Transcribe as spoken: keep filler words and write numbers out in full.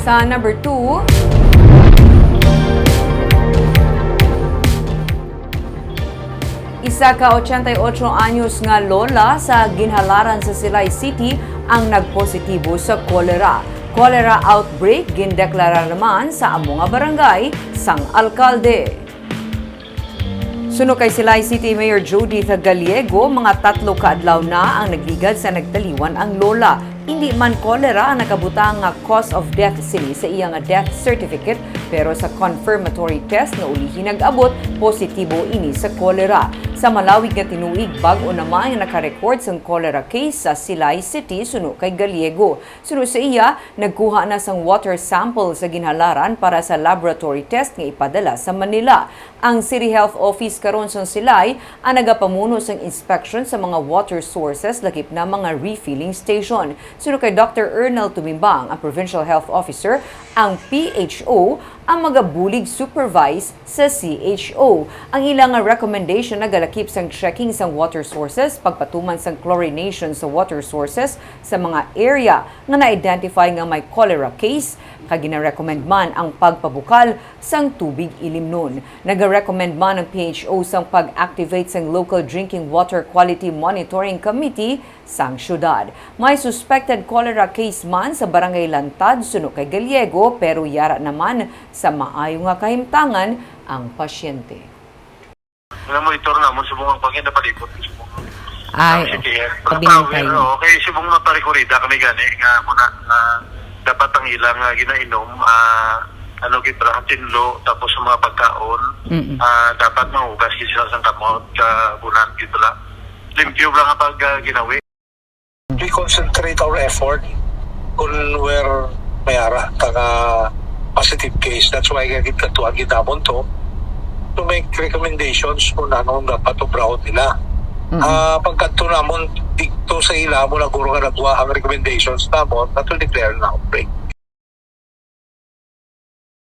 Sa number two, isa ka ochenta y ocho anyos nga lola sa Ginhalaran sa Silay City ang nagpositibo sa cholera. Cholera outbreak gindeklarar naman sa amo nga barangay sang alkalde. Suno kay Silay City Mayor Judith Gallego, mga tatlo ka adlaw na ang nagligad sa nagtaliwan ang lola. Indi man cholera ang nakabutang nga cause of death sini sa iya nga death certificate, pero sa confirmatory test nga ulihi nag-abot, positibo ini sa cholera. Sa malawig nga tinuig, bag-o naman nga nakarecord sang cholera case sa Silay City, suno kay Gallego. Suno sa iya, nagkuha na sang water sample sa Ginhalaran para sa laboratory test nga ipadala sa Manila. Ang City Health Office karon sang Silay ang nagapamuno sang inspection sa mga water sources, lakip na mga refilling station. Suno kay Doctor Ernel Tumimbang, ang Provincial Health Officer, ang P H O ang magabulig supervise sa C H O. Ang ila nga recommendation nagalakip sang checking sang water sources, pagpatuman sang chlorination sa water sources sa mga area nga na-identify nga may cholera case, kag gina-recommend man ang pagpabukal sang tubig ilimnon. Nagarekomend man ang P H O sang pag-activate sang Local Drinking Water Quality Monitoring Committee sang syudad. May suspected cholera case man sa Barangay Lantad, suno kay Gallego, pero yara naman sa maayo nga kahimtangan ang pasyente. Nga monitor namon subong ang pangin napalibot subong Ay, ang C T F. pabinantay. Power, oo. Kay subong maparikurida kami gani nga muna nga dapat ang ilang nga ginainom, ah, ano gid ra, tinlo, tapos sa mga pagkaon, Mm-mm. ah, dapat mahugas gid sila sang kamot, kabunan gid ra. Limpyo lang ang pag ah, ginawi. We concentrate our effort kung where may ara ka nga positive case. That's why gid kadtuan gid namon to to make recommendations kung anong dapat obrahon nila. Mm-mm. Ah, pagkadto namon dito sa ila mo na guro nga nagwa ang recommendations namon na to declare na outbreak.